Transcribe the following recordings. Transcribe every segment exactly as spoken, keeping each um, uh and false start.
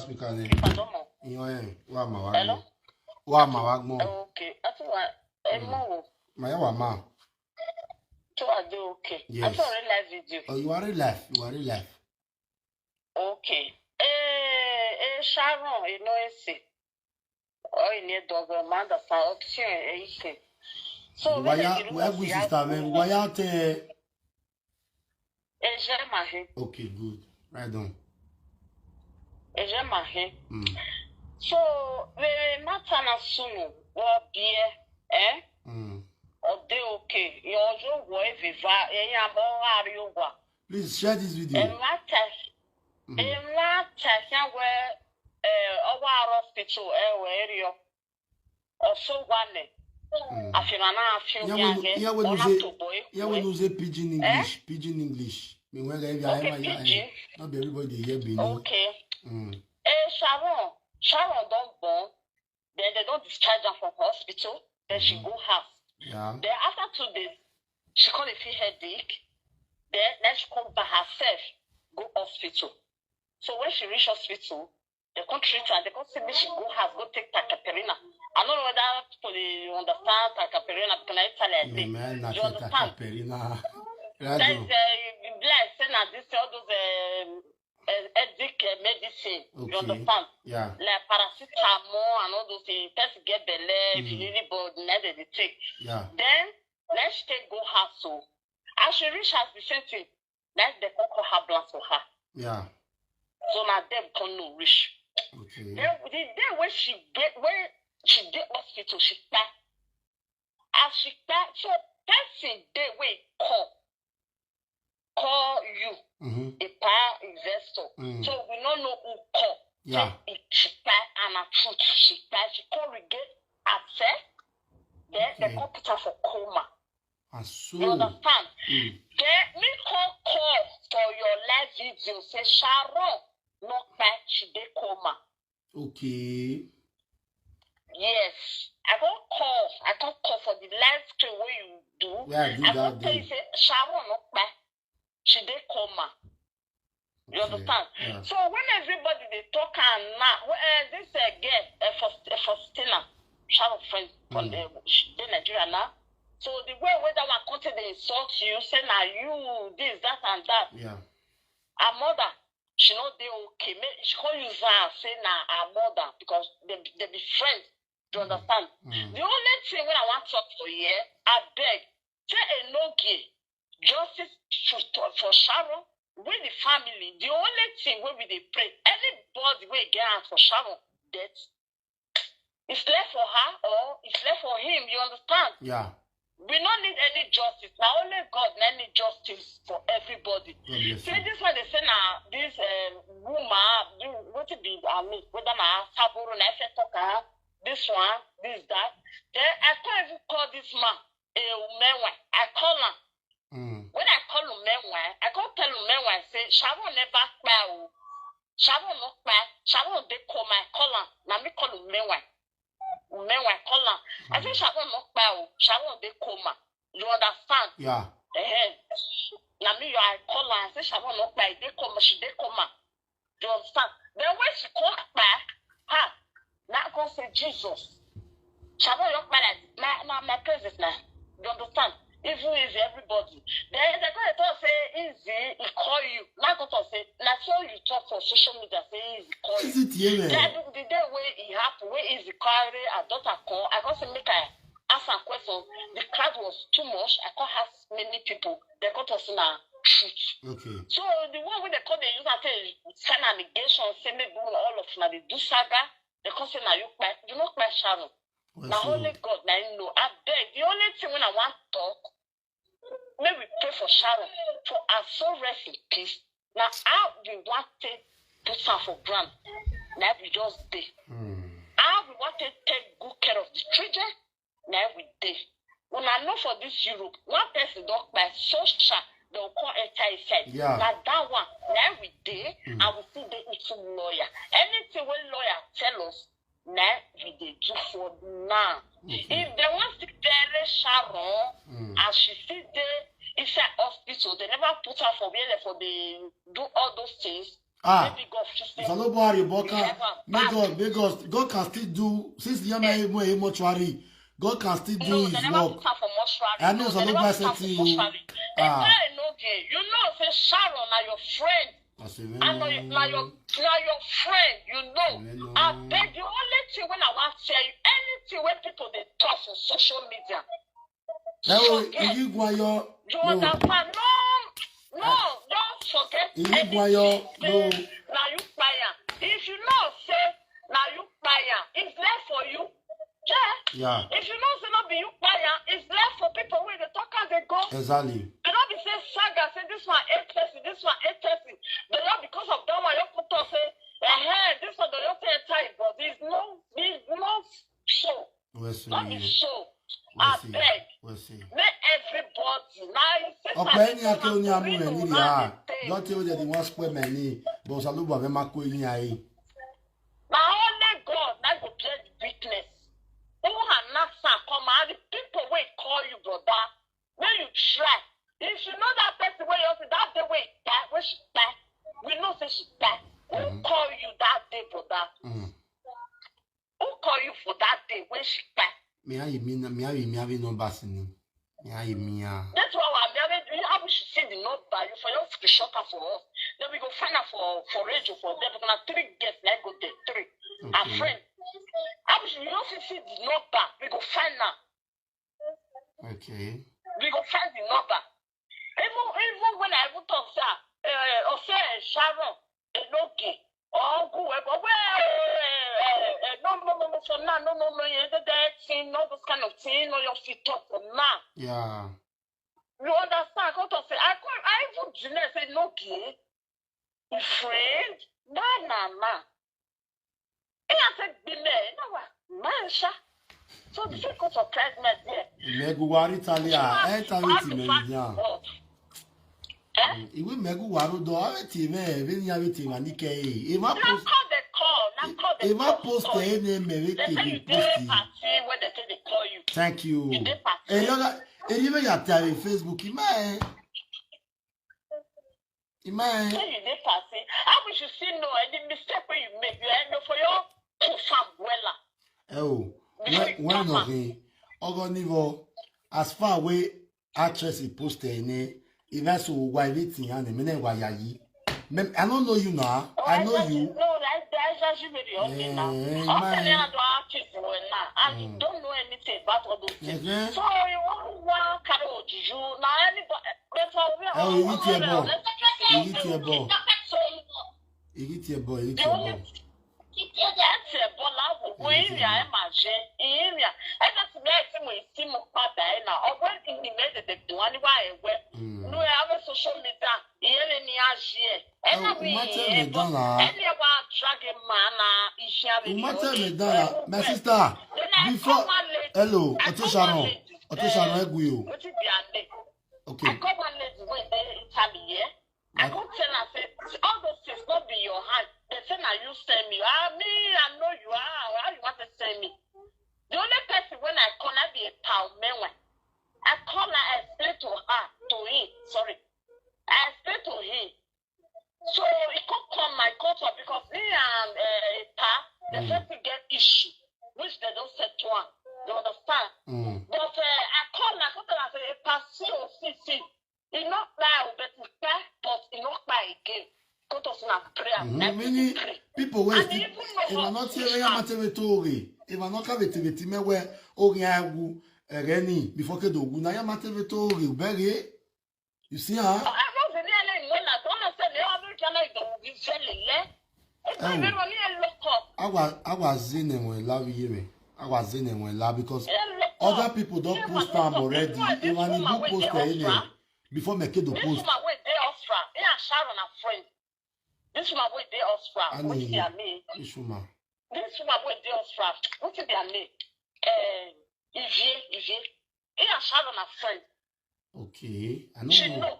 Nka ne. Pardon mo. Iyo eh. Wa ma wa. Hello? Gbọn. Wa ma wa gbọn. Okay. Ati wa emo wo. Ma ya wa ma. So I dey okay. Yes. Ati o real life video. Oh, you are real life. You are real life. Okay. Eh, eh, Sharon, you know, esi. Oh, you need to go, man, that's an option, eh, isi. So, Waya, waya good sister, man. Waya te. Eje mahe, Okay, good. Right on. eje mahe. Mm. So, we matter na sunu, wo bie, eh? Mm. O de okay. Yo jo wo e viva, e ya bo ari ogwa. Please share this video. E matter, Mm. e matter ya we, eh, owa hospital, eh, we eri o. Oso wane. Mm. Afima na afim Ya ya we- ge. ya we no Ona say- to boy. Yeah, we know say pidgin English, pidgin English. Me when I hear Okay, my pidgin. Not be everybody hear Benin. Okay. Mm. Eh, Sharon, Sharon don born. Then they don discharge her from hospital. Then she go house. Yeah. Then after two days, she come dey feel headache. Then then she come by herself go hospital. So when she reach hospital, they come treat her. They come say make she go house go take Takaperina. I don't know whether people dey understand Takaperina because na Italy I No, dey. man, not You understand? Perina. That is uh, be like say na this all those um, uh, headache uh, medicine. You Okay. Understand? Yeah. Like paracetamol and all those things. Person get belle, if you Mm. really bored, na dem dey take. Yeah. Then let's take go house. So as she reach house, the same thing. That they come call her black for her. Yeah. So now dem come no reach. Okay. Then the day when she get when she dey hospital, she kpai. As she kpai, so person dey wey call call you Mm-hmm. a power investor. Mm. So we no know who call. Yeah. Say she kpai and na truth she kpai. She come regain herself. Then they Okay. come put her for coma. And so. You understand? Mm. Then me call call for your live video say Sharon no kpai, she dey coma. Okay. Yes, I go call. I come call for the live stream wey you do. Where I do I go that tell you day. Say Sharon no kpai, she dey coma. You Okay. Understand? Yeah. So when everybody dey talk am now, well, uh, this uh, girl, uh, Faust- uh, Faustina, Sharon friend from Mm. the she dey Nigeria now. So the way wey that one come take dey insult you, say na you, this, that, and that. Yeah. Her mother, she no dey okay. Make she come use am say na her mother because they they be friends. You understand? Mm. The only thing wey I wan talk for here, I beg, say enogie, justice for, for Sharon, with the family. The only thing wey we dey pray, anybody wey get hand for Sharon death, it's left for her or it's left for him. You understand? Yeah. We no need any justice. Na only God na need justice for everybody. God bless Say you. This one dey say na this uh, woman, this, wetin be I mean, whether na Saboro na Efe talk am, this one, this that. Then I come even call this man, uh, Umenwe. I call am. Mm. When I call Umenwe, I come tell Umenwe say Sharon never kpai o. Sharon no kpai. Sharon dey coma. I call am. Na me call Umenwe. Umenwe call am. I say Sharon no kpai o. Sharon dey coma. You understand? Yeah. Eh. Na me you I call am. I say Sharon no kpai. Dey coma. She dey coma. You understand? Then when she come kpai, ha, na come say Jesus. Sharon no kpai like na na my presence na. You understand? Even if everybody. Then they go dey talk say easy, he call you. Na go talk say na so you talk for social media say easy call you. Is it here, Then man? the, the day wey e happen, wey easy carry her daughter come, I come say make I ask am question. The crowd was too much. I come ask many people. They come talk say na truth. Okay. So the one wey they come dey use am take sign allegation say maybe all of una dey do saga. They come say na you kpai, you no kpai Sharon. Well, Na so, only God na him know. I beg. The only thing wey I wan talk, make we pray for Sharon for her soul rest in peace. Na how we wan take put am for ground. Na we just dey. Mm. How we wan take take good care of the children. Na we dey. Una know for this Europe, one person don kpai social don come enter inside. Yeah. Na that one na we dey Mm. and we still dey into lawyer. Anything wey lawyer tell us, na we dey do for now. Okay. If they wan still bury Sharon Mm. as she still dey inside hospital, they never put her for where they for dey do all those things. Ah, Maybe God should still Salobo Ariboka, may God, may God, God can still do, since the man is mortuary, God can still do No, his they never work. Put her for mortuary. I know No, they Salobo never put her for setting you. Mortuary. Ah. Hey, no, okay. You know, say Sharon are your friend. I say, And na your, na your, na your friend, you know. Amen, no. I beg you, only thing when I want to tell you, anything when people they talk on social media, Ẹ wo, forget. Ìyí Gwayo. You No. understand? No, no, don't forget Ìyí anything. Gwayo. No. Say, na you buy am. If you know say na you buy am, it's left for you. Yeah. Yeah. If you know say no be you buy am, it's left for people wey dey talk as they go. Exactly. You no be say saga say this one eight person, this one eight person. But not because of that one, you put talk say, eh, this one don just enter him body. It's no, it's not so. We'll see. Not be so. We'll see. Abeg. We'll see. Make everybody. Now you say Ọpẹ́ ní akẹ́ oní amú rẹ̀ nílì á. Don't tell them they want spoil my name. But Salobo, I'm not going here. Na only God na go bear the witness. Who Hannah son come out, the people wey call you brother, make you try. If you know that person wey you see that day wey die, wey she die, we know say she die. Who Mm-hmm. call you that day, brother? Mm. Who call you for that day wey she die? Me, I mean, me, I mean, me, I mean, no bass in me. Me, I mean, ah. That's why I'm married. You have to see the number. You for your screenshot her for us. Then we go find her for, for radio for them. But na three guests, like go there, three. Her Okay. friend. How should you not see the number? We go find her. Okay. We go find the number. Even, even when I even talk, sir, uh, or say Sharon, Enoge, or whoever, well, uh, uh, uh, no, no, no, no, for now, no, no, no, yeah, that, that thing, all those kind of thing, no, your feet talk for now. Yeah. You understand? Come to say, I come, I even Jeanette say, Enoge, you friend? Nah, nah, nah. And I said, be there, no, what? Man, sha. So the same cause of Christ, my dear. Megu wari talia, eh, talia ti me ya. Eh? Iwe megu waru do, ave ti me, ve ni ave ti ma ni ke. E ma Now post, call the call. Now call the e ma call. post Call. e ne me ve They ke say you dey post. Party when they say they call you. Thank you. You dey party. E yoga, e ni ve ya ti ave Facebook, ima e. Ima e. Say you dey party. How we should see no any mistake when you make. You end up for your confirm wella. E o, Before when, you when come no out. He, ogo nivo, as far away actress he post e ne, even so why everything and me ne wa ya yi. Me, I don't know you now. Oh, I know I just, you. No, I, I just you with your thing now. Eh, I'll man. Tell you how to act it for now. And you Mm. don't know anything about all those things. Okay. So you want one carry you now anybody. But for real, Eh, you eat your ball. You eat your ball. So You eat your ball. You eat the your only ball. Ìyẹn ti ẹ̀ bọ́ láwùjọ, Èyí ti ìrìn ẹ̀ bọ́. Máa ṣe, ìrìn ẹ̀. Ẹ jẹ́ ti bẹ́ẹ̀ tí mo ì sí mo padà ẹ̀ náà. Ọgbọ́n ti ní mẹ́tẹ̀ẹ̀tẹ̀ tó wá níwá ẹ̀wẹ́. Mm. Ló ẹ̀ abẹ́ social media, ìyẹn lè ní àṣì ẹ̀. Ẹ Ẹ náà wò, mi má tẹ̀ mí ìyẹn bọ́. Dán là. Ẹ ní ẹ wá drag a man na iṣẹ́ abẹ́ Má tẹ̀ mí dán là. My sister, before, hello, Auto Sharon. Auto Sharon, ẹ gbìyànjú. Ó ti di àlè. Okay. I come one lady wey dey Italy, yeah? I Like come tell her say all those things no be your hand. They say na you send me. Ah, me, I know you. Ah, how you want to send me? The only person when I call, I be a pal, meanwhile. I call her, I explain to her, to him, sorry. I explain to him. So he come come my culture because me and uh, a pal, they Mm. first get issue, which they don't settle am. You understand? Mm. But uh, I call her, I come tell her, say, a pal, see, oh, see, see. He not buy, but he buy, but he not buy again. Go to sin and pray and Mm-hmm. let Many me pray. People wey And still, even know if I what not to hear ya start. Mate ve tori, if I not have it, it me where ogi agu, eh, reni, before ke dogu, na ya mate ve tori, bere. You see, huh? I don't be nearly in one, I don't say the other channel is the very left. It's Oh. Very nearly look up. Awa, awa zine mo love you me. Awa zine mo love because Ẹ lọ kọ́. Other people don't Ẹ wà post them lọ́kọ̀. Already. This woman, If I this need woman to wey post dey there, Austria. Before me ke do This post. Woman wey dey Austria, me and Sharon are friends. This woman wey dey Austria, Ani wetin be her name? This woman. This woman wey dey Austria, wetin be her name? Eh, Ivie, Ivie. Me and Sharon are friends. Okay, I know. She know.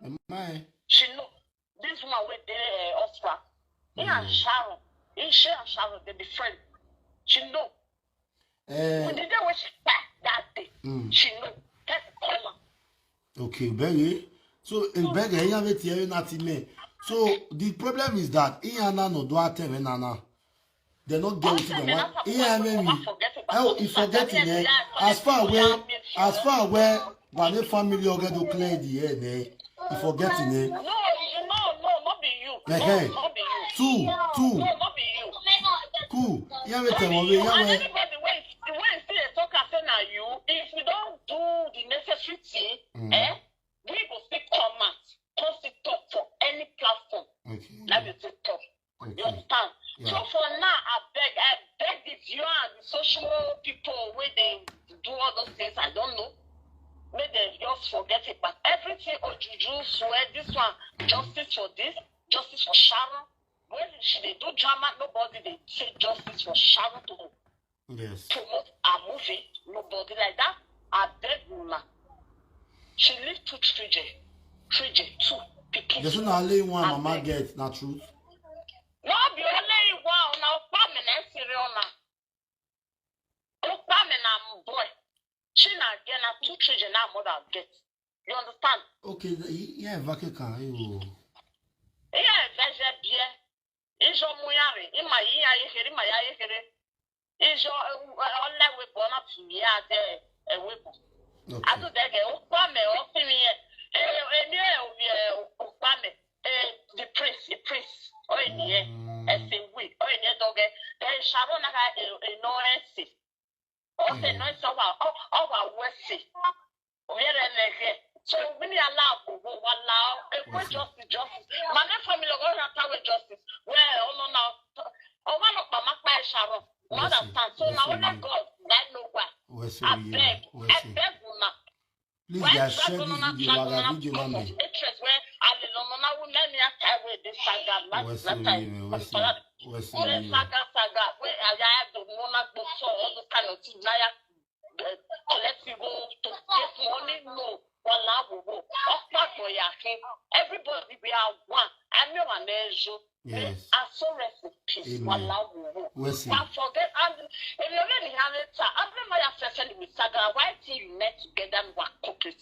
Am I? She know. This woman wey dey uh, Austria. Me and Mm. Sharon. He, she and Sharon, they be friends. She know. Eh, With the day when she back that day, Mm. she know. That's call her. Okay, bẹ́ẹ̀. So, eh, bẹ́ẹ̀ yẹn yà mí tiẹ̀ náà ti mẹ́. So the problem is that Iyana no do atem nana. They not get wetin dem want. Iyana me. Oh, he forgetting eh. As far away, as far away, but the family oga do clear the air ne. He forgetting eh. No, no, no, not be you. Hey, hey. Two, two. No, not be you. Cool. Yeah, wait a moment. Yeah, wait. Anybody wey the way you see dey talk am say na you, if you don do the necessary thing, eh, we go still come out, come still talk for any platform. Okay. Let me still talk. You understand? So for now, I beg, I beg the viewer and the social people wey dey do all those things, I don't know. Make dem just forget about everything. Ojuju, swear, this one, justice for this, justice for Sharon. When she dey do drama, nobody dey say justice for Sharon to Yes. promote her movie. Nobody like that. I beg una. She leave two children. Children, two pikin. There's not only one mama get, not truth. No be only one. Una okpa me na siri una. Okpa me na boy. She na get na two children na mother get. You understand? Okay, yeah, vake kan. Yeah, veje bie. Ijo muyare. Ima iya yekere, ima ya yekere. Ijo ole we bona tumi ya de ewe bo. Okay. Adu dege okpa me ofimi ye. Eh, emi e obi e okpa me. Eh, the prince, the prince. Oh, in here. Mm. Ese we. Oh, in here doge. Eh, Sharon na ka e no ese. Oh, se no ese wa. Oh, oh wa wese. Oyere nege. So we need allow go go wala. E we justice, justice. My family go na tawe justice. Well, oh no now. Oh, one of my Sharon. Not understand. So now only God, I know why. I beg. I beg una. Please, guys, share this video. Waga video, man. Interest where I don't know now. Let me ask I wait this saga. Last last time. What's the Saga, saga. Where I have the monarch book, so all those kind of things. Now, collect you go to get money. No. Wala wo wo. Okpa go ya kin. Everybody we are one. I know an angel. Yes. I so rest in peace. Amen. Wala wo wo. Wesi. I forget. And if you really have it, I don't know your friend with Saga. Why till you met together and work corporate?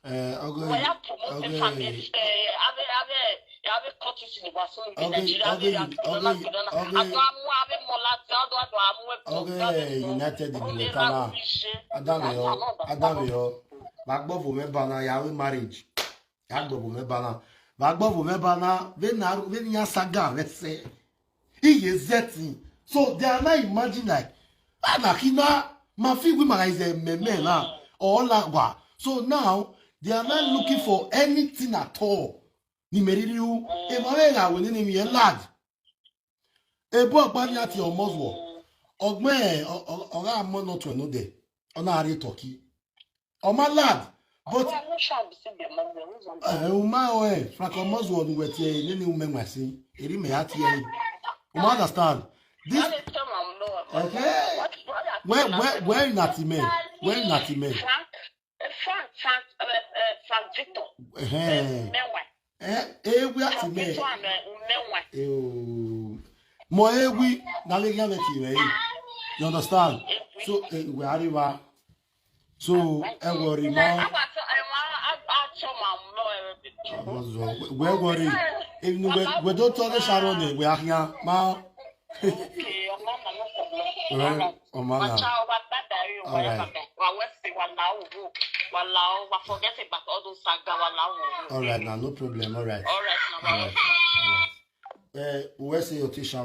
Eh, okay. Why you promoting family? Eh, have a, have a, have a courtesy in Wasu in Nigeria. Okay, okay. Have a, have a, have a, have a, Okay, United in the Ghana. Adamio, Adamio. Bagbo for me bana, Yahweh marriage. Bagbo for me bana. Bagbo for me bana. When na, when ya saga, let's say. He is zetting. So they are not imagine like, ah, na kina, ma fi we ma is a meme na, or la wa. So now, they are not looking for anything at all. Ni meririu, e ma we ga we ni mi lad. Ebo ọgbani ati ọmọzọ. Ọgbẹ ọga amọ not we no de. Ọna are Turkey. Ọma lad. But eh, uma o eh, Frank ọmọzọ ni we tie ni ni ume nwasi. Eri me ati eh. Uma understand. This okay. Where where where in Atime? Where in Atime? Frank, Frank, Frank, uh, uh, Frank Victor. Eh. Eh, eh, we are to me. Eh, oh. Mo eh, we na le gyan ti re. You understand? So eh, we are river. So eh, worry ma. We worry. If you we we don't tell the Sharon eh, we are here ma. Okay, ọmọ mama no problem. All right, ọmọ na. Macha, wa baba yo, wa baba. Wa wesi, wa lao, wa lao, wa forget about all those saga, wa lao. All right, now no problem. All right. All right, now. All right. All right. Eh, we say your teacher.